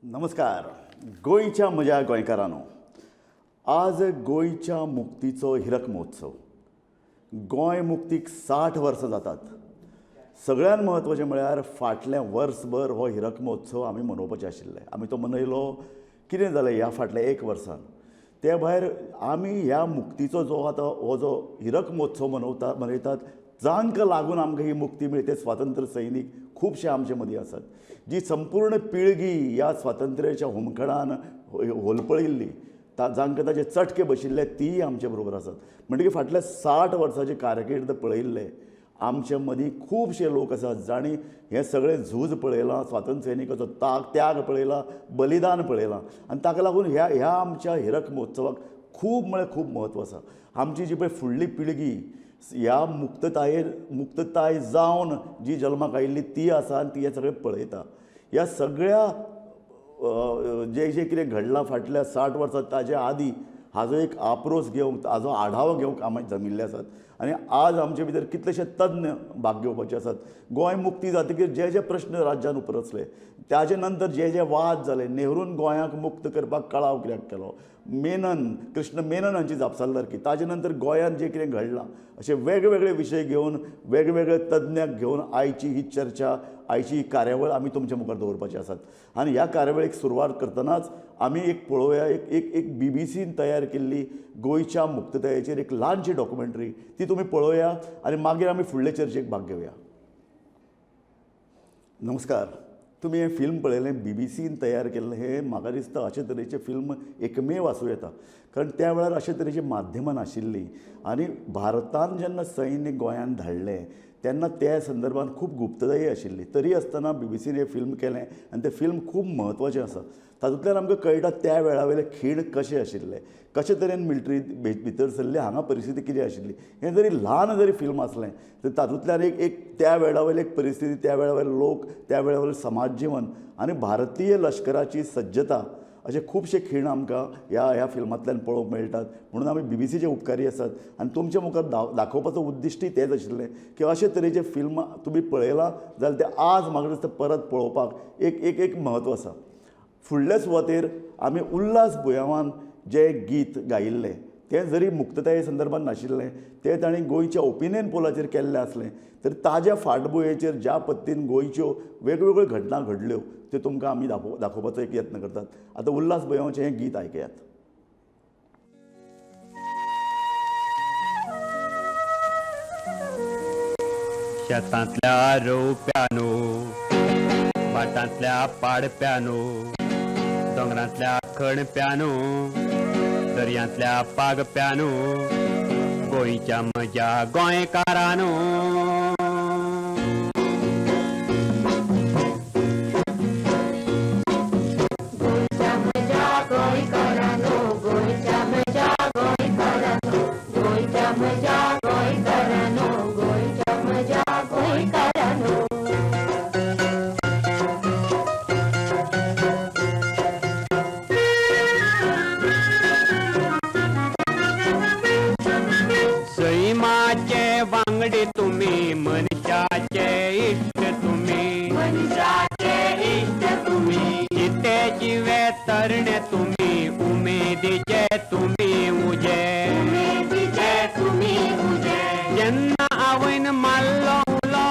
नमस्कार गोंयच्या म्हज्या गोंयकारांनो. आज गोंयच्या मुक्तीचो हिरक महोत्सव. गोंय मुक्तीक 60 वर्सां जातात. सगळ्यात म्हत्वाचें म्हळ्यार फाटलें वर्सभर हो हिरक महोत्सव आमी मनोवपाचे आशिल्ले. आमी तो मनयलो. कितें जालें ह्या फाटल्या एक वर्सान, ते भायर आमी ह्या मुक्तीचो जो आतां हो जो हिरक महोत्सव मनयतात, जांकां लागून आमकां ही मुक्ती मेळ्ळी ते स्वातंत्र्य सैनीक खुबशे आमचे मदीं आसात. जी संपूर्ण पिळगी ह्या स्वातंत्र्याच्या हुमकळान होलपळिल्ली, जांकां ताचे चटके बशिल्ले तीय आमचे बरोबर आसात. म्हणटकीर फाटल्या 60 वर्सांचे कारकीर्द पळयिल्ले आमचे मदीं खुबशे लोक आसात जांणी हें सगळें झूज पळयलां, स्वातंत्र्य सैनिकाचो त्याग पळयला, बलिदान पळयलां आनी ताका लागून ह्या ह्या आमच्या हिरक महोत्सवाक खूब म्हळ्यार खूब म्हत्व आसा. आमची जी पळय फुडली पिळगी ह्या मुक्तताय जावन जी जल्माक आयिल्ली ती आसा आनी ती हें सगळें पळयता. ह्या सगळ्या जें जें कितें घडलां फाटल्या 60 वर्सां ताजे आदी हाजो एक आपरोस घेवंक, हाजो आढावो घेवंक आमी जमिल्ले आसात आनी आज आमचे भितर कितलेशे तज्ञ भाग घेवपाचे आसात. गोंय मुक्ती जातकीर जे जे प्रश्न राज्यान उपरसले, ताजे नंतर जे जे वाद जाले, नेहरून गोंयाक मुक्त करपाक कळाव कित्याक केलो, मेनन, कृष्ण मेनन हांची जापसालदारकी, ताजे नंतर गोंयांत जें कितें घडलां, अशे वेगवेगळे विशय घेवन वेगवेगळे तज्ञांक घेवन आयची ही चर्चा, आयची ही कार्यावळ आमी तुमच्या मुखार दवरपाची आसात. आनी ह्या कार्यावळीक सुरवात करतनाच आमी एक पळोवया, एक एक एक बीबीसीन तयार केल्ली गोंयच्या मुक्ततायेचेर एक ल्हानशी डॉक्युमेंटरी, ती तुमी पळोवया आनी मागीर आमी फुडले चर्चेक भाग घेवया. नमस्कार. तुमी हें फिल्म पळयलें, बीबीसीन तयार केल्लें. हें म्हाका दिसता अशे तरेचें फिल्म एकमेव आसूं येता, कारण त्या वेळार अशे तरेचीं माध्यमां नाशिल्लीं आनी भारतान जेन्ना सैन्य गोंयांत धाडलें तेन्ना त्या संदर्भात खूब गुप्तताय आशिल्ली. तरी आसतना बीबीसीन हें फिल्म केलें आनी तें फिल्म खूब म्हत्वाचें आसा. तातूंतल्यान आमकां कळटा त्या वेळा वयले खीण कशे आशिल्ले, कशे तरेन मिलिटरी भितर सरली, हांगा परिस्थिती कितें आशिल्ली. हें जरी ल्हान जरी फिल्म आसलें तरी तातूंतल्यान एक एक त्या वेळा वयली एक परिस्थिती, त्या वेळा वयले लोक, त्या वेळा वयलें समाज जिवन आनी भारतीय लश्कराची सज्जता, अशे खुबशे खीण आमकां ह्या ह्या फिल्मांतल्यान पळोवंक मेळटात. म्हणून आमी बीबीसीचे उपकारी आसात आनी तुमच्या मुखार दाखोवपाचो उद्दिश्टय तेंच आशिल्लें की अशे तरेचे फिल्म तुमी पळयलां जाल्यार तें आज म्हाका दिसता परत पळोवपाक एक एक एक म्हत्व आसा. फुडल्या सुवातेर आमी उल्हास बुयांवान जें गीत गायिल्लें तें जरी मुक्तताये संदर्भात नाशिल्लें, तें तांणी गोंयच्या ओपिनियन पोलाचेर केल्लें आसलें तरी ताज्या फाटभुंयेचेर ज्या पद्दतीन गोंयच्यो वेगवेगळ्यो घटना घडल्यो त्यो तुमकां आमी दाखोवपाचो एक यत्न करतात. आतां उल्हास बुयांवाचें हें गीत आयकयात. शेतांतल्या रोवप्यानो, भाटांतल्या पाडप्यानो, दोंगरांतल्या खणप्यानो, दर्यांतल्या पागप्यानो, गोंयच्या म्हज्या गोंयकारानो. गोंयच्या म्हज्या गोंयकारानो, गोंयच्या म्हज्या गोंयकारानो, गोंयच्या म्हज्या गोंयकारानो, गोंयच्या म्हज्या गोंयकारानो. सैमाचे वांगडी तुमी, मनशाचे इश्ट तुमी, मनशाचे इश्ट तुमी, जिते जिवे तरणे तुमी, उमेदीचे तुमी उजे, उमेदीचे तुमी उजे. जेन्ना आवयन मारलो उलो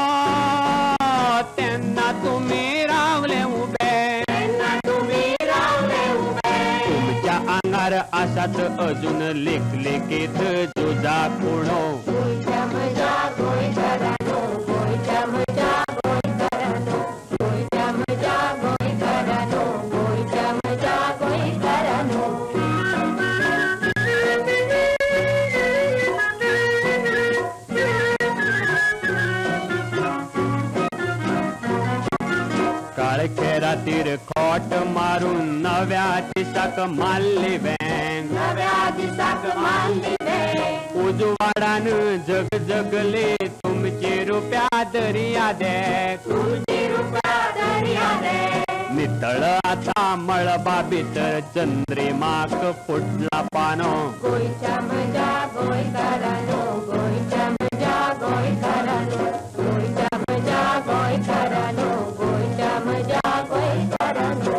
तेन्ना तुमी रावले उबे, तेन्ना तुमी रावले उबे. तुमच्या आंगार आसात अजून लेखलेखीत झुजा खुणो. गोंयच्या म्हज्या गोंयकारानो, गोंयच्या म्हज्या गोंयकारानो, गोंयच्या म्हज्या गोंयकारानो, गोंयच्या म्हज्या गोंयकारानो. काळखे रातीर खोट मारून नव्या दिसाक मारली वेंग, नव्या दिसाक मारली वेंग. उजवाडान झगझगले तुमची रुप्या दर्या देग, तुमची रुप्या दर्या देग. नितळ आतां मळबा भितर चंद्रिमाक फुटला पानो. गोंयच्या म्हज्या गोंयकारानो, गोंयच्या म्हज्या गोंयकारानो, गोंयच्या म्हज्या गोंयकारानो, गोंयच्या म्हज्या गोंयकारानो.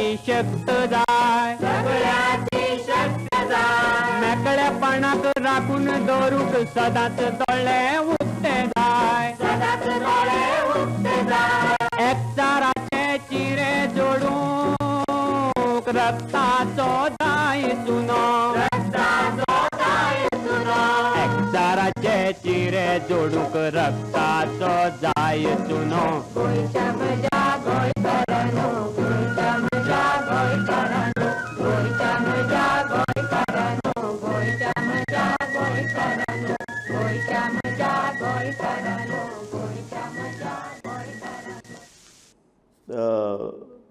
सगळ्याची शक्त जाय, सगळ्याची शक्त जाय, मेकळेपणाक राखून दवरूंक सदांच दोळे उक्ते जाय, सदांच दोळे उक्ते जाय, एकचाराचे चिरे जोडूंक रक्ताचो जाय चुनो, रक्ताचो जाय चुनो, एकचाराचे चिरे जोडूंक रक्ताचो जाय चुनो। गोंयच्या म्हज्या गोंयकारांनो, गोंयच्या म्हज्या गोंयकारांनो, गोंयच्या म्हज्या गोंयकारांनो, गोंयच्या म्हज्या गोंयकारांनो, गोंयच्या म्हज्या गोंयकारांनो, गोंयच्या म्हज्या गोंयकारांनो।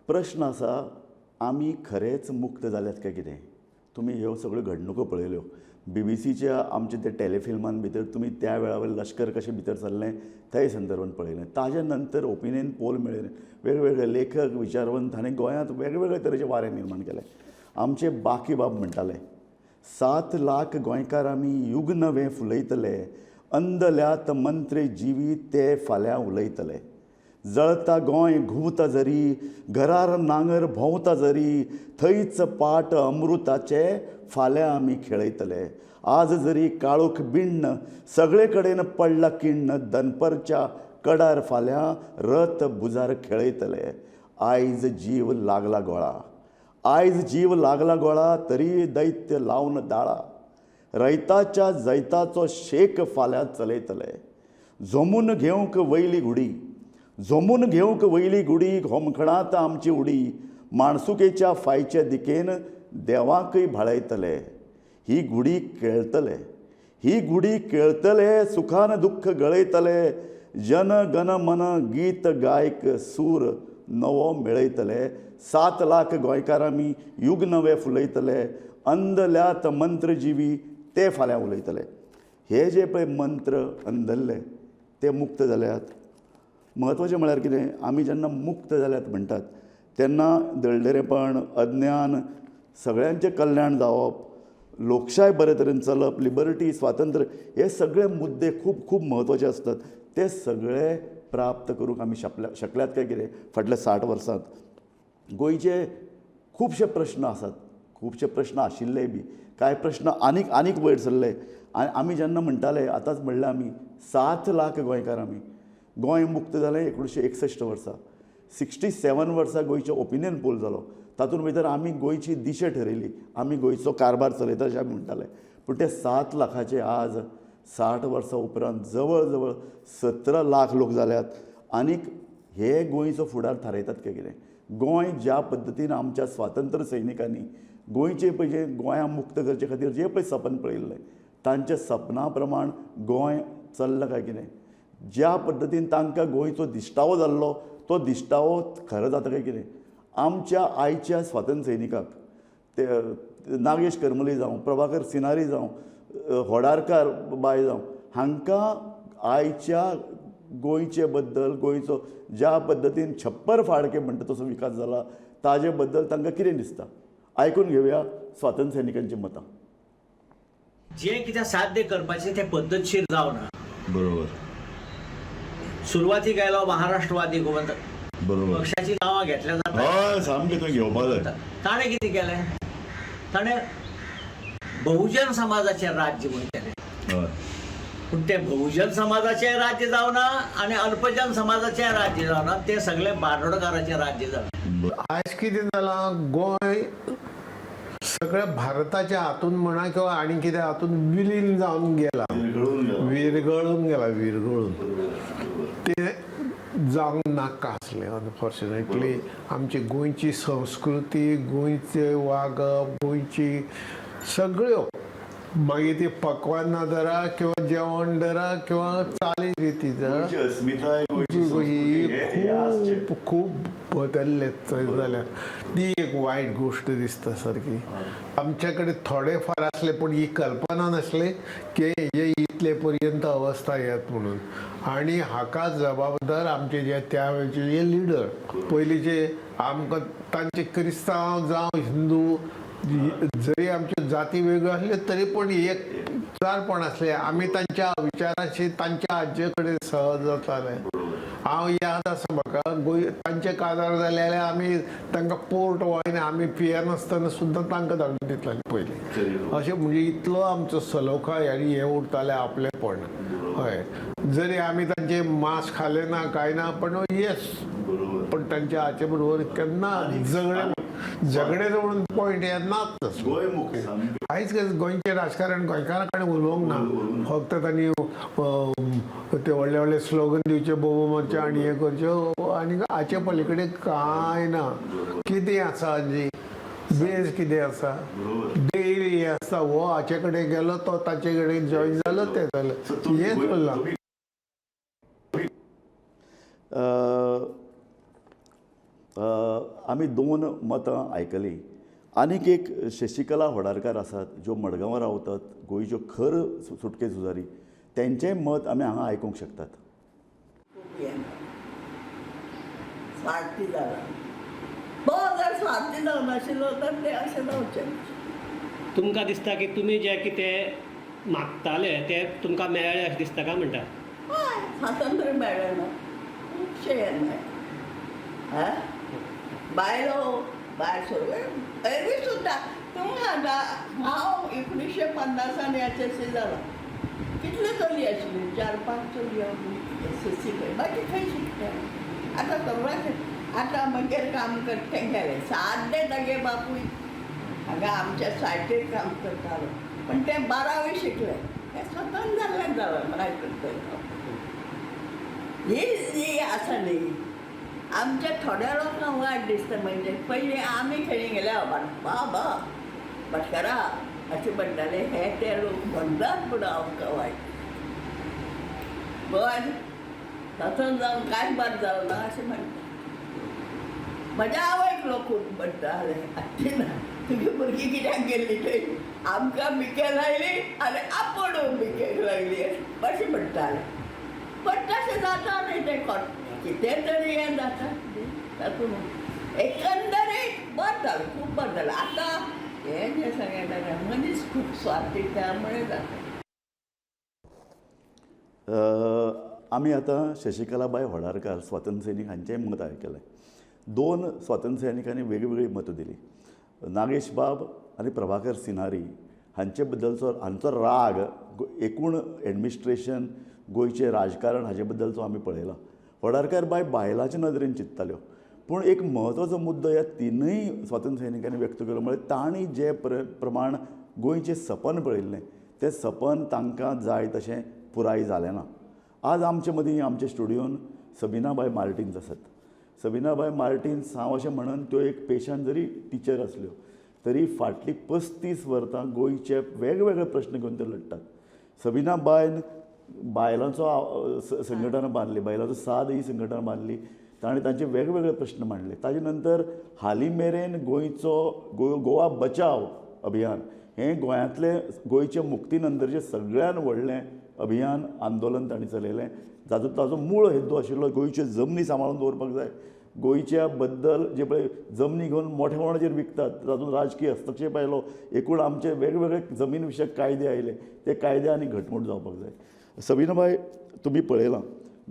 प्रश्न आसा, आमी खरेंच मुक्त जाल्यात काय कितें? तुमी ह्यो सगळ्यो घडणुको पळयल्यो, बीबीसीच्या आमच्या त्या टेलिफिल्मान भितर तुमी त्या वेळा वयलें लश्कर कशें भितर सरलें तेय संदर्भान पळयलें. ताजे नंतर ओपिनियन पोल मेळ्ळे, वेगवेगळे लेखक विचारवंत हांणी गोंयांत वेगवेगळे तरेचे वारें निर्माण केलें. आमचे बाकीबाब म्हणटाले, 7 लाख गोंयकार आमी युग नवें फुलयतले, अंदल्यात मंत्र जिवी ते फाल्यां उलयतले, जळता गोंय घुंवता जरी, घरार नांगर भोंवता जरी, थंयच पाट अमृताचे फाल्यां आमी खेळयतले, आज जरी काळोख बिण्ण सगळे कडेन पडला किण्ण, दनपरच्या कडार फाल्यां रथ बुजार खेळयतले, आयज जीव लागला गोळा, आयज जीव लागला गोळा, तरी दैत्य लावन दाळा, रयताच्या जैताचो शेक फाल्यां चलयतले, झोमून घेवंक वयली घुडी, झोमून घेवंक वयली गुडी, होमखणांत आमची उडी, माणसुकेच्या फायच्या दिकेन देवाकय भाळयतले, ही गुडी केळतले, ही गुडी केळतले, सुखान दुख्ख गळयतले, जन गण मन गीत गायक सूर नवो मेळयतले, 7 लाख गोंयकार आमी युग नवे फुलयतले, अंदल्यात मंत्रजिवी ते फाल्यां उलयतले. हे जे पळय मंत्र अंदल्ले ते मुक्त जाल्यात. म्हत्वाचें म्हळ्यार कितें, आमी जेन्ना मुक्त जाल्यात म्हणटात तेन्ना दळडेरेपण, अज्ञान, सगळ्यांचें कल्याण जावप, लोकशाय बरे तरेन चलप, लिबर्टी, स्वातंत्र्य, हे सगळे मुद्दे खूब खूब म्हत्वाचे आसतात. ते सगळे प्राप्त करूंक आमी शकल्यात काय कितें फाटल्या 60 वर्सांत? गोंयचे खुबशे प्रश्न आसात, खुबशे प्रश्न आशिल्लेय बी, कांय प्रश्न आनीक आनीक वयर सरले. आनी आमी जेन्ना म्हणटाले, आतांच म्हणलें आमी 7 लाख गोंयकार आमी, गोंय मुक्त जालें 1961 वर्सा, 67 वर्सा गोंयचो ओपिनियन पोल जालो, तातूंत भितर आमी गोंयची दिशा ठरयली, आमी गोंयचो कारभार चलयता अशें आमी म्हणटाले. पूण ते 7 लाखाचे आज 60 वर्सां उपरांत जवळ जवळ 17 लाख लोक जाल्यात. आनीक हे गोंयचो फुडार थारायतात काय कितें? गोंय ज्या पद्दतीन आमच्या स्वातंत्र्य सैनिकांनी गोंयचे पळय जे गोंया मुक्त करचे खातीर जे पळय सपन पळयल्लें, तांच्या सपना प्रमाण गोंय चल्लां काय कितें? ज्या पद्दतीन तांकां गोंयचो दिश्टावो जाल्लो तो दिश्टावो खरो जाता काय कितें? आमच्या आयच्या स्वातंत्र्य सैनिकाक ते नागेश करमली जावं, प्रभाकर सिनारी जावं, होडारकार बाय जावं, हांकां आयच्या गोंयचे बद्दल, गोंयचो ज्या पद्दतीन छप्पर फाडके म्हणटा तसो विकास जाला ताजे बद्दल तांकां कितें दिसता, आयकून घेवया स्वातंत्र्य सैनिकांची मतां. जें कितें साध्य करपाचें तें पद्दतशीर जावना. बरोबर, सुरवातीक आयलो महाराष्ट्रवादी गोमंतक बरोबर, पक्षाची नांवां घेतल्या जाता. हय, सामकें तुवें घेवपा जाय. ताणें कितें केलें, ताणें बहुजन समाजाचें राज्य म्हूण केलें. हय, पूण तें बहुजन समाजाचें राज्य जावना आनी अल्पजन समाजाचें राज्य जावना, तें सगळें बांदोडकाराचें राज्य जालें. आयज कितें जालां, गोंय सगळ्या भारताच्या हातून म्हणा किंवा आनी कितें हातून विलीन जावन गेला, विरगळून गेला, विरगळून ते जावंक नाका आसलें. अनफॉर्च्युनेटली आमची गोंयची संस्कृती, गोंयचें वागप, गोंयची सगळ्यो मागीर ती पकवानां धरा किंवा जेवण धरा किंवा चाली रिती धरा, अस्मिताय ही खूब खूब बदल्ले जाल्यार ती एक वायट गोश्ट दिसता सारकी. आमचे कडेन थोडे फार आसले पूण ही कल्पना नासली की हे इतले पर्यंत अवस्था येत म्हणून. आनी हाका जबाबदार आमचे जे त्या वेळचे जे लिडर पयलींचे आमकां तांचे क्रिस्तांव जावं हिंदू जरी आमच्यो जाती वेगळ्यो आसल्यो तरी पूण एक चारपण आसले, आमी तांच्या विचाराशी तांच्या आजये कडेन सहज जाताले. हांव याद आसा म्हाका गोंय तांचे काजार जाले जाल्यार आमी तांकां पोर्ट वायन आमी पियेनासतना सुद्दां तांकां धाडून दिताले पयलीं. अशें म्हणजे इतलो आमचो सलोखा आनी हें उरतालें आपलेपण. हय, जरी आमी तांचे मांस खाले ना कांय ना, पण येस, पण तांच्या हाचे बरोबर केन्ना झगडे झगडे म्हणून पॉयंट हे नाच तसलो. गोंय मुक्ती कांयच गोंयचें राजकारण गोंयकारां कडेन उलोवंक ना. फक्त तांणी ते व्हडले व्हडले स्लोगन दिवचे, बोबो मारचे आनी हें करच्यो, आनी हाचे पली कडेन कांय ना. कितें आसा जी बेज कितें आसा, डेली हें आसता, हो हाचे कडेन गेलो, तो ताचे कडेन जॉयन जालो, तें जालें, हें चल्लां. आमी दोन मतां आयकलीं. आनीक एक शशिकला होडारकार आसात, ज्यो मडगांवां रावतात, गोंयच्यो खर सुटके झुजारी, तेंचेंय मत आमी हांगा आयकूंक शकतात. खूब हें स्वार्थी जाला. तो जर स्वार्थी जावनाशिल्लो तर तें अशें जावचें. तुमकां दिसता की तुमी जें कितें मागताले तें तुमकां मेळ्ळें अशें दिसता काय म्हणटा? हय, स्वातंत्र्य मेळ्ळें ना, खुबशें हें मेळ्ळें. हा, बायलो भायर सगळें एरवी सुद्दां तुमकां सांगता, हांव 1950 एच एस सी जालां. कितल्यो चली आशिल्ल्यो, 4-5 चलयो एस एस सी, बाकी खंय शिकता आतां सगळ्याक. आतां मागीर काम करता तेंगेलें साद्दें तागे बापूय हांगा आमच्या सायटीर काम करतालो, पण तें 12वी शिकलें, तें स्वतंत्र जाल्लें जालें. काय करतलें, ही जी आसा न्ही आमच्या थोड्या लोकांक वायट दिसता. म्हणजे पयलीं आमी खेळी गेल्या बाबा भाटकारा अशें म्हणटाले, हे ते लोक म्हणटात पूण आमकां वायट. गोंयान स्वतंत्र जावन कांय बरें जावं ना अशें म्हणटा. म्हज्या आवयक लोक खूब म्हणटाले, आत्ती ना तुजी भुरगीं कित्याक गेल्ली थंय, आमकां भिके लायली आनी आपूण भिकेक लागली अशें म्हणटाले. पण तशें जाता न्ही, तें कितें तरी हें जाता तातूंत. एकंदरीत बरें जालें, खूब बरें जालें. आतां हें जें सगळें मनीस खूब स्वार्थी, त्यामुळे जाता. आमी आतां शशिकलाबाय होडारकार स्वातंत्र्य सैनीक हांचेंय मत आयकलें. दोन स्वातंत्र्य सैनिकांनी वेगवेगळीं मतां दिलीं. नागेश बाब आनी प्रभाकर सिनारी हांचे बद्दलचो हांचो राग एकूण एडमिनिस्ट्रेशन, गोंयचें राजकारण हाजे बद्दलचो आमी पळयला. होडारकार बाय बायलांचे नदरेन चिंत्ताल्यो, पूण एक म्हत्वाचो मुद्दो ह्या तिनूय स्वातंत्र्य सैनिकांनी व्यक्त केलो, म्हळ्यार तांणी जे प्रमाण गोंयचें सपन पळयल्लें तें सपन तांकां जाय तशें पुराय जालें ना. आज आमचे मदीं आमच्या स्टुडियोन सबिनाबाय मार्टिन्स आसात. सबिनाबाय मार्टिन्स हांव अशें म्हणन त्यो एक पेशान जरी टिचर आसल्यो तरी फाटलीं 35 वर्सां गोंयचे वेगवेगळे प्रश्न घेवन त्यो लडटात. सबिनाबायन बायलांचो संघटना बांदली, बायलांचो साद ही संघटना बांदली, ताणें तांचे वेगवेगळे प्रश्न मांडले. ताजे नंतर हालीं मेरेन गोंयचो गोवा बचाव अभियान हें गोंयांतलें गोंयचे मुक्ती नंतरचें सगळ्यान व्हडलें अभियान आंदोलन तांणी चलयलें, जातूंत ताजो मूळ हेतू आशिल्लो गोंयच्यो जमनी सांबाळून दवरपाक जाय, गोंयच्या बद्दल जे पळय जमनी घेवन मोठ्या प्रमाणाचेर विकतात तातूंत राजकीय हस्तक्षेप आयलो, एकूण आमचे वेगवेगळे जमीन विशयक कायदे आयले, ते कायदे आनी घटमूट जावपाक जाय. सबिनाबाय, तुमी पळयलां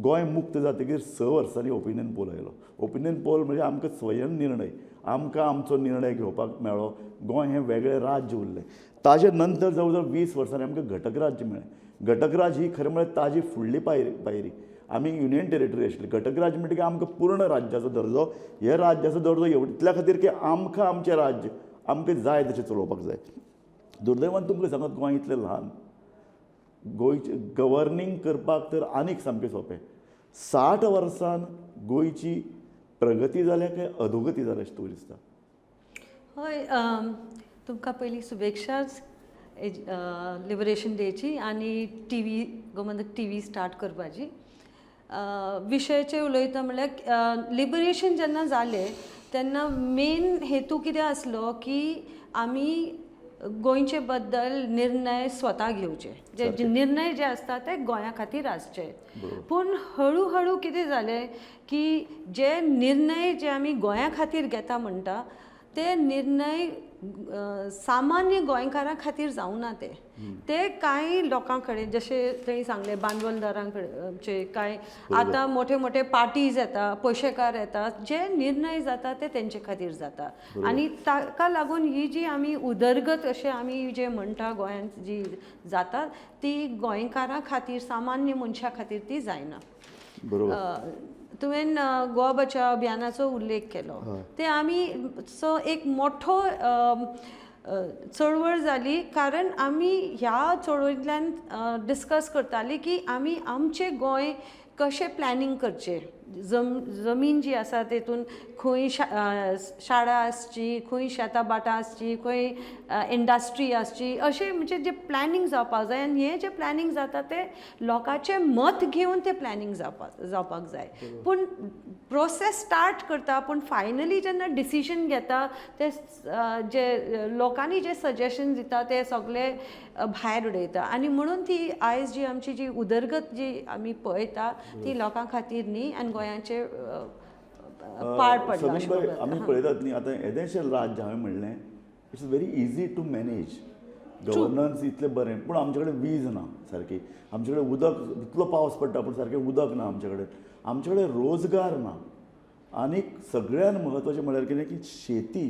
गोंय मुक्त जातकीर 6 वर्सांनी ओपिनियन पोल आयलो. ओपिनियन पोल म्हणजे आमकां स्वयं निर्णय, आमकां आमचो निर्णय घेवपाक मेळ्ळो. गोंय हें वेगळें राज्य उरलें. ताजे नंतर जवळ जवळ 20 वर्सांनी आमकां घटक राज्य मेळ्ळें. घटक राज्य ही खरें म्हळ्यार ताजी फुडली पायरी. आमी युनियन टेरिटरी आशिल्ली. घटक राज्य म्हणटकीर आमकां पूर्ण राज्याचो दर्जो, हे राज्याचो दर्जो इतल्या खातीर की आमकां आमचें राज्य आमकां जाय तशें चलोवपाक जाय. दुर्दैवान तुमकां सांगत गोंय इतलें ल्हान, गोंयचें गवर्नींग करपाक तर आनीक सामकें सोंपें. 60 वर्सान गोंयची प्रगती जाल्या काय अधोगती जाल्या अशें तुका दिसता? हय, तुमकां पयलीं शुभेच्छाच लिबरेशन डेची आनी T V Gomantak T V start करपाची. विशयाचेर उलयता म्हणल्यार लिबरेशन जेन्ना जालें तेन्ना मेन हेतू कितें आसलो की आमी गोंयचे बद्दल निर्णय स्वता घेवचे, जे निर्णय जे आसता ते गोंया खातीर आसचे. पूण हळू हळू कितें जालें की जे निर्णय जे आमी गोंया खातीर घेता म्हणटा ते निर्णय सामान्य गोंयकारां खातीर जावना ते. ते कांय लोकां कडेन, जशें थंय सांगलें, भांडवलदारां कडेन कांय आतां मोठे मोठे पार्टीज येता, पयशेकार येता, जे निर्णय जाता ते तेंचे खातीर जाता. आनी ताका लागून ही जी आमी उदरगत अशें आमी जे म्हणटा गोंयांत जी जाता ती गोंयकारां खातीर, सामान्य मनशां खातीर ती जायना. बरोबर. तुवें गोवा बचाव अभियानाचो उल्लेख केलो, ते आमी सो एक मोठो चळवळ जाली, कारण आमी ह्या चळवळींतल्यान डिस्कस करताली की आमी आमचें गोंय कशें प्लॅनिंग करचें, जमीन जी आसा तेतून खंय शाळा आसची, खंय शेतां भाटां आसची, खंय इंडस्ट्री आसची, अशें म्हणजे जें प्लॅनिंग जावपाक जाय. आनी हें जें प्लॅनिंग जाता तें लोकांचें मत घेवन तें प्लॅनिंग जावपाक जाय. पूण प्रोसेस स्टार्ट करता, पूण फायनली जेन्ना डिसिजन घेता ते जे लोकांनी जे सजेशन दिता ते सगळे भायर उडयता. आनी म्हणून ती आयज जी आमची जी उदरगत जी आमी पळयता ती लोकां खातीर न्ही आनी गोंयाचे पाड पडला अशें सगून, म्हणूं आमी येता. पळयतात न्ही, आतां येदेशें राज्य हांवें म्हणलें, it's very easy to manage, governance इतलें बरें, पूण आमचे कडेन वीज ना सारकी, आमचे कडेन उदक, इतलो पावस पडटा पूण सारकें उदक ना आमचे कडेन, आमचे कडेन रोजगार ना. आनीक सगळ्यान म्हत्वाचें म्हळ्यार कितें की शेती,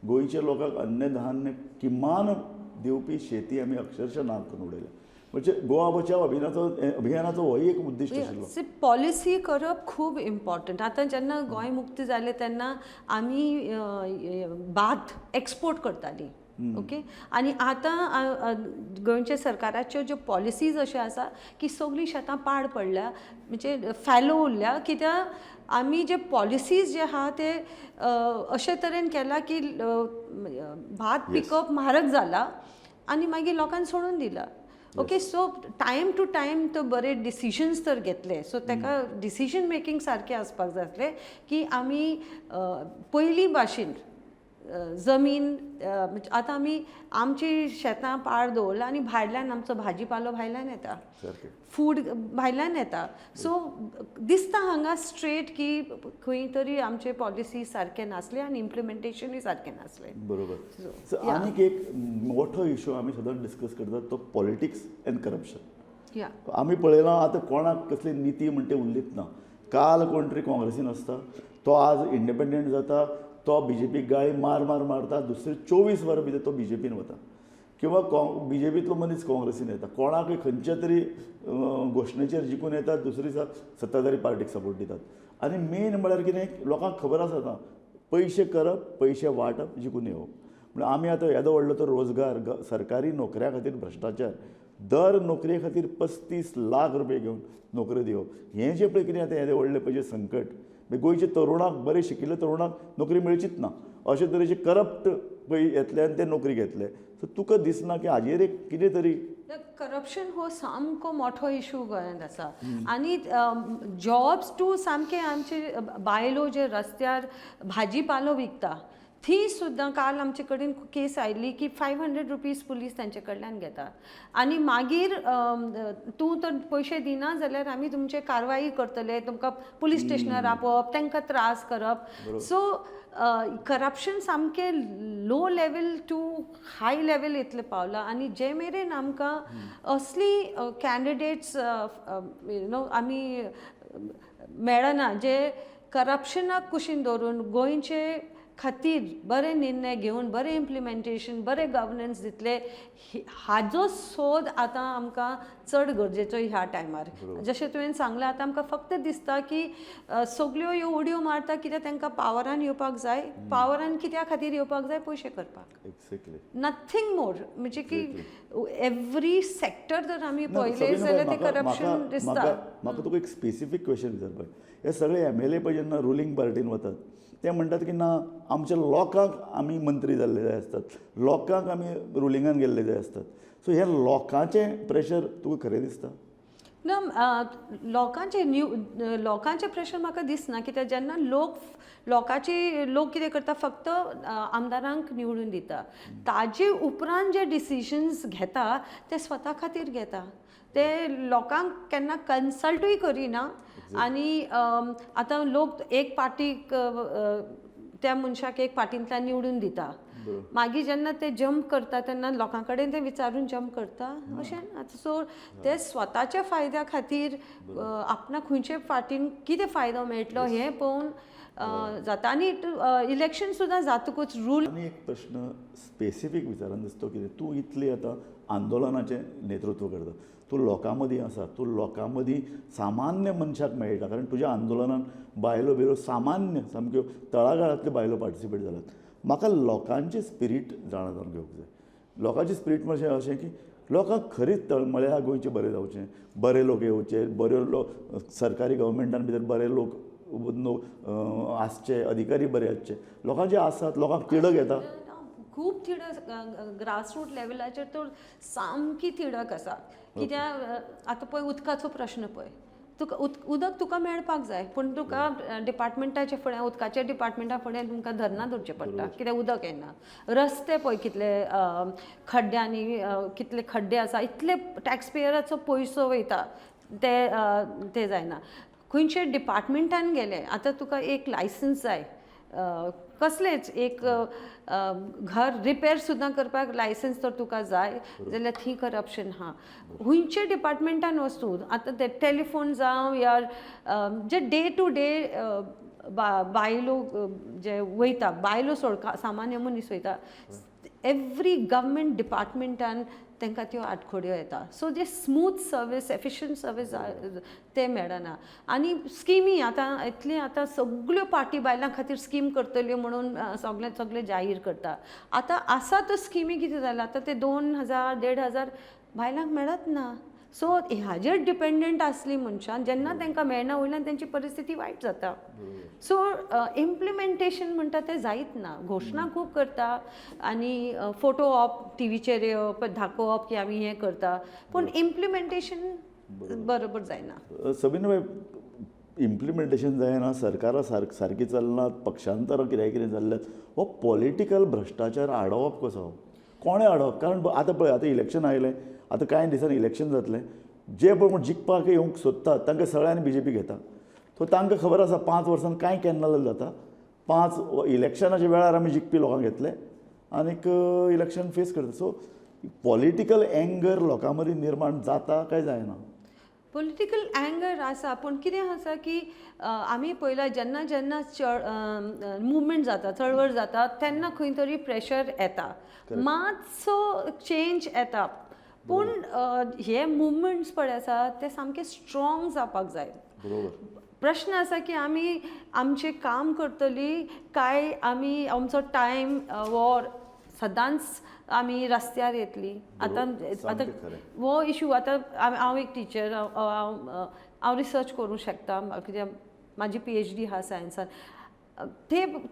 गोंयच्या लोकांक अन्नधान्य किमान दिवपी शेती आमी अक्षरशः ना करून उडयल्या. म्हणजे गोवा बचाव अभियानाचो होय एक उद्दिश्ट आशिल्लो. पॉलिसी करप खूब इम्पॉर्टंट. आतां जेन्ना गोंय मुक्ती जालें तेन्ना आमी भात एक्सपोर्ट करतालीं, ओके. आनी आतां गोंयच्या सरकाराच्यो ज्यो पॉलिसीज अश्यो आसा की सगळीं शेतां पाड पडल्या, म्हणजे फॅलो उरल्या, कित्याक आमी जे पॉलिसीज जे आहा ते अशे तरेन केला की भात पिकप म्हारग जाला आनी मागीर लोकांक सोडून दिला. Okay, so time to time तो बरे डिसिजन्स तर घेतले, सो ताका डिसिजन मेकींग सारकें आसपाक जाय आसलें की आमी पयलीं भाशेन जमीन, म्हणजे आतां आमी आमची शेतां पाड दवरला आनी भायल्यान आमचो भाजी पालो भायल्यान येता, फूड भायल्यान येता. सो दिसता हांगा स्ट्रेट की खंय तरी आमचे पॉलिसी सारके नासले आनी इम्प्लिमेंटेशनूय सारकें नासलें. बरोबर. आनीक एक मोठो इशू आमी सदांच डिस्कस करतात तो पॉलिटिक्स एंड करप्शन. आमी पळयलां आतां कोणाक कसली निती म्हणटे उरलीच ना. काल कोण तरी काँग्रेसीन आसता तो आज इंडिपेंडंट जाता, तो बीजेपीक गाळी मार मार मारता, दुसरे 24 वरां भितर तो बीजेपीन वता, किंवा बीजेपींतलो मनीस काँग्रेसीन येता, कोणाकय खंयच्या तरी घोशणेचेर जिखून येतात, दुसरी सत्ताधारी पार्टीक सपोर्ट दितात. आनी मेन म्हळ्यार कितें, लोकांक खबर आसा आतां पयशे करप, पयशे वांटप, जिखून येवप. म्हणल्यार आमी आतां येदो व्हडलो तो रोजगार, सरकारी नोकऱ्या खातीर भ्रश्टाचार, दर नोकरे खातीर 35 लाख रुपये घेवन नोकऱ्यो दिवप, हें जें पळय कितें आतां येदें व्हडलें पळय जें संकट, मागीर गोंयच्या तरुणाक, बरें शिकिल्ल्या तरुणाक नोकरी मेळचीच ना, अशे तरेचे करप्ट पळय येतले आनी ते नोकरी घेतले. सो तुका दिसना की हाजेर एक कितें तरी करप्शन हो सामको मोठो इशू गोंयांत आसा. आनी जॉब्स टू सामके आमचे बायलो जे रस्त्यार भाजी पालो विकता थी सुद्दां काल आमचे कडेन केस आयली की 500 रुपीज पुलीस तांचे कडल्यान घेता आनी मागीर तूं तर पयशे दिना जाल्यार आमी तुमचे कारवाई करतले, तुमकां पुलीस स्टेशनार आपोवप, तांकां त्रास करप. सो करप्शन सामकें low level to high level इतलें पावलां. आनी जे मेरेन आमकां असली कॅन्डिडेट्स you know आमी मेळना जे करप्शनाक कुशीन दवरून गोंयचे खातीर बरे निर्णय घेवन बरें इम्प्लिमेंटेशन, बरें गवर्नन्स दितले, हाजो सोद आतां आमकां चड गरजेचो ह्या टायमार. जशें तुवें सांगलें, आतां आमकां फक्त दिसता की सगल्यो ह्यो उडयो मारता कित्याक तांकां पावरान येवपाक जाय. पावरान कित्या खातीर येवपाक जाय? पयशे करपाक. एक्झॅक्टली, नथींग मोर. म्हणजे की एवरी सेक्टर जर आमी पळयलें जाल्यार तें करप्शन दिसता. म्हाका तुका एक स्पेसिफीक क्वेश्चन विचारपाक, हे सगळे एम एल ए पळय जेन्ना रुलींग पार्टीन वतात ते म्हणटात की ना, आमच्या लोकांक आमी मंत्री जाल्ले जाय आसतात, लोकांक आमी रुलिंगान गेल्ले जाय आसतात. सो हे लोकांचें प्रेशर तुका खरें दिसता? ना, लोकांचें न्यू लोकांचें प्रेशर म्हाका दिसना, कित्याक जेन्ना लोक लोकांची लोक कितें करता, फक्त आमदारांक निवडून दिता, ताजे उपरांत जे डिसिजन्स घेता ते स्वता खातीर घेता, ते लोकांक केन्ना कन्सल्टूय करिना. आनी आतां लोक एक पार्टीक त्या मनशाक एक पाटींतल्यान निवडून दिता. मागीर जेन्ना ते जंप करता तेन्ना लोकां कडेन ते विचारून जंप करता अशें ना. सो ते स्वताच्या फायद्या खातीर आपणाक खंयचे फाटीन कितें फायदो मेळटलो हें पळोवन जाता. आनी इलेक्शन सुद्दां जातकूच रूल. आनी एक प्रश्न स्पेसिफीक विचारान दिसतो कितें, तूं इतली आतां आंदोलनाचें नेतृत्व करता, तूं लोकां मदीं आसा, तूं लोकां मदीं सामान्य मनशाक मेळटा, कारण तुज्या आंदोलनान बायलो बियलो सामान्य सामक्यो तळागाळांतल्यो बायलो पार्टिसिपेट जाल्यात. म्हाका लोकांची स्पिरीट जाणा जावन घेवंक जाय. लोकांची स्पिरीट म्हणजे अशें की लोकांक खरीच तळमळे गोंयचें बरें जावचें, बरे लोक येवचे, बरे लोक सरकारी गव्हर्मेंटान भितर बरे लोक आसचे, अधिकारी बरे आसचे, लोकांचे आसात, लोकांक तिडक येता. खूब तिडक ग्रासरूट लेवलाचेर तर सामकी तिडक आसा. कित्याक आतां पळय उदकाचो प्रश्न पळय, तुका उदक तुका मेळपाक जाय, पूण तुका डिपार्टमेंटाच्या फुडें, उदकाच्या डिपार्टमेंटा फुडें तुमकां धरणां धरचें पडटा, कित्याक उदक येना. रस्ते पळय कितले खड्ड्यांनी, कितले खड्डे आसा, इतले टॅक्स पेयराचो पयसो वयता, ते ते जायना. खंयचे डिपार्टमेंटान गेले आतां तुका एक लायसन्स जाय, कसलेच एक घर रिपेर सुद्दां करपाक लायसन्स तर तुका जाय जाल्यार थंय करप्शन आहा. खंयचे डिपार्टमेंटान वचूं आतां ते टेलिफोन जावं या जे डे टू डे बायलो जे वयता, बायलो सोड सामान्य मनीस वयता, एवरी गव्हर्मेंट डिपार्टमेंटान तांकां त्यो आडखळ्यो येता. सो जे स्मूथ सर्वीस, एफिशंट सर्वीस ते मेळना. आनी स्किमी आतां इतली, आतां सगल्यो पार्टी बायलां खातीर स्कीम करतल्यो म्हणून सगळे सगळे जाहीर करता. आतां आसा त्यो स्किमी कितें जालां, आतां ते 2000 1500 बायलांक मेळत ना. सो हाजेर डिपेंडंट आसली मनशां, जेन्ना तांकां मेळना वयल्यान तेंची परिस्थिती वायट जाता. सो इम्प्लिमेंटेशन म्हणटा तें जायत ना. घोशणा खूब करता आनी फोटो ऑप टिवीचेर येवप, दाखोवप की आमी हें करता, पूण इम्प्लिमेंटेशन बरोबर जायना. सबीना बाय, इम्प्लिमेंटेशन जायना, सरकारां सारकी चलनात, पक्षांतरां कितें कितें जाल्ल्यात, हो पॉलिटिकल भ्रश्टाचार आडोवप कसो, कोणें आडोवप? कारण आतां पळय, आतां इलेक्शन आयलें, आतां कांय दिसांनी इलेक्शन जातलें, जे पळय कोण जिखपाक येवंक सोदतात तांकां सगळ्यांनी बीजेपी घेता. सो तांकां खबर आसा 5 वर्सांन कांय केन्ना जाल्यार जाता, 5 इलेक्शनाच्या वेळार आमी जिखपी लोकांक घेतले आनीक इलेक्शन फेस करता. सो पॉलिटिकल एंगर लोकां मदीं निर्माण जाता काय जायना? पॉलिटिकल एंगर आसा, पूण कितें आसा की आमी पळयला जेन्ना जेन्ना मुवमेंट जाता, चळवळ जाता, तेन्ना खंय तरी प्रेशर येता, मातसो चेंज येता. पूण हे मुवमेंट्स पळय आसा ते सामके स्ट्रॉंग जावपाक जाय. प्रश्न आसा की आमी आमचें काम करतली काय आमी आमचो टायम वॉर सदांच आमी रस्त्यार येतली. आतां आतां हो इशू, आतां हांव एक टिचर, हांव रिसर्च करूंक शकता, कित्याक म्हाजी PhD आहा सायन्सान.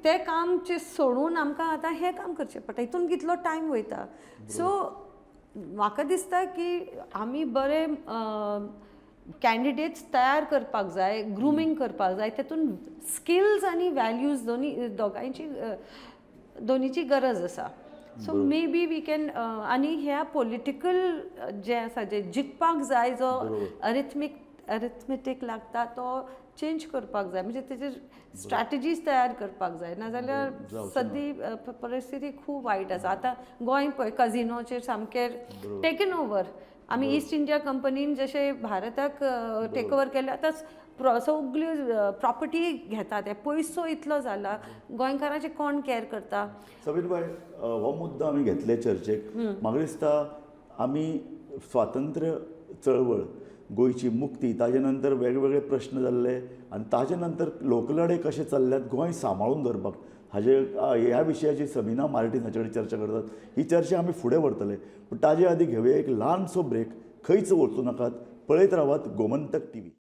ते काम सोडून आमकां आतां हें काम करचें पडटा, हितून कितलो टायम वयता. सो म्हाका दिसता की आमी बरे कॅन्डिडेट्स तयार करपाक जाय, ग्रुमींग करपाक जाय, तेतून स्किल्स आनी वॅल्यूज दोनी दोगांयची दोनीची गरज आसा. So maybe we can. आनी ह्या पॉलिटिकल जें आसा, जें जिखपाक जाय, जो अरिथमेटीक लागता तो चेंज करपाक जाय, म्हणजे तेजेर स्ट्रॅटेजीज तयार करपाक जाय, नाजाल्यार सद्दी परिस्थिती खूब वायट आसा. आतां गोंय पळय कजिनोचेर सामकें टेकन ओवर. आमी ईस्ट इंडिया कंपनीन जशें भारताक टेक ओवर केलें, आतां सगल्यो प्रॉपर्टी घेता, ते पयसो इतलो जाला, गोंयकारांचे कोण कॅर करता? सबीन बाय, हो मुद्दो आमी घेतले चर्चेक. म्हाका दिसता आमी स्वातंत्र्य चळवळ, गोंयची मुक्ती, ताजे नंतर वेगवेगळे प्रश्न जाल्ले आनी ताजे नंतर लोकलडे कशे चल्ल्यात गोंय सांबाळून दवरपाक, हाजे ह्या विशयाची सबीना मार्टीन हाचे कडेन चर्चा करतात. ही चर्चा आमी फुडें व्हरतले, पूण ताजे आदी घेवया एक ल्हानसो ब्रेक. खंयच वचूं नाकात, पळयत रावात गोमंतक टीव्ही.